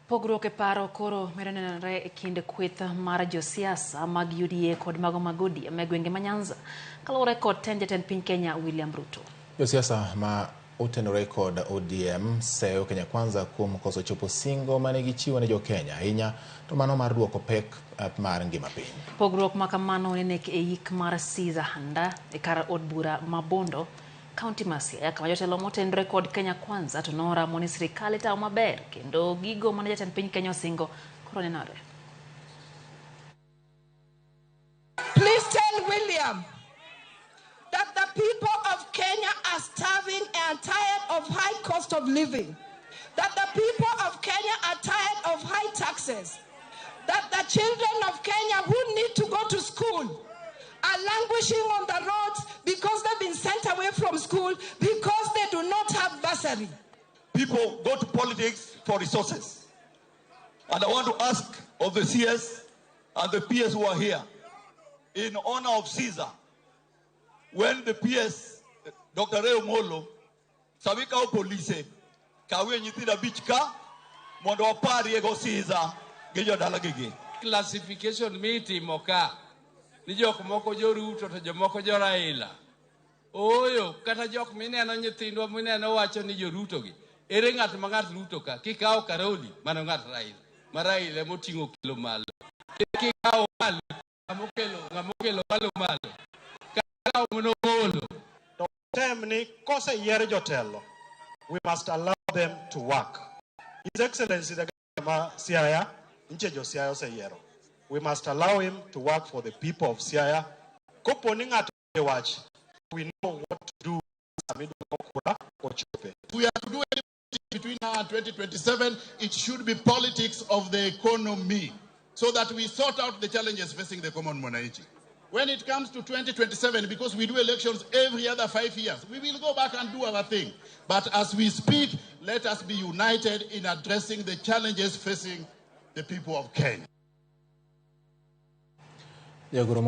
Pogruok e paro koro medo nenore e kind kweth mar josiasa mag UDA kod mago mag ODM e gwenge ma Nyanza kaluwore kod tend jatend piny Kenya William Ruto. Josiasa ma otenore kod ODM seyo Kenya Kwanza kuom koso chopo singo mane gichiwo ne jokenya ahinya to mano mar duoko pek mar ngima piny. Pogruok ma kamano nene e yik mar Caesar Handa e kar od bura ma Bondo, kaunti ma Siaya, kama jotelo motenore kod Kenya Kwanza to noramo ni sirikal itayo maber kendo gigo mane jatend piny Kenya osingo koro nenore. Please tell William that the people of Kenya are starving and tired of high cost of living, that the people of Kenya are tired of high taxes, that the children of Kenya who need to go to school are languishing on the roads because they've been sent away from school because they do not have bursary. People go to politics for resources. And I want to ask of the CS and the PS who are here, in honor of Caesar, when the PS, Dr. Ray Omolo, sama ikawo polise, kawie nyithindo abich ka, mondo waparie go Caesar gi jodalagi. Classification mitimo ka ni jok moko jo Ruto to jomoko jo Raila. Ooyo, kata jok mineno nyithindwa mineno wacho ni jo Ruto gi. Ere ng'at ma ng'at Ruto ka? Kikawo Karoli, mano ng'at Raila. Ma Raila emoting'o kilo malo. Kikawo malo, ng'ama okelo malo malo. Kikawo mono Omolo. Tem ni koseyier jotelo, we must allow them to work. His Excellency the Governor ma Siaya, nche jo Siaya oseyiero. We must allow him to work for the people of Siaya. Kopo ni ng'ato wach, we know what to do sama idwoko kura ochope. We are to do anything between now and 2027, it should be politics of the economy so that we sort out the challenges facing the common mwananchi. When it comes to 2027, because we do elections every other 5 years, we will go back and do our thing. But as we speak, let us be united in addressing the challenges facing the people of Kenya. Jagoro.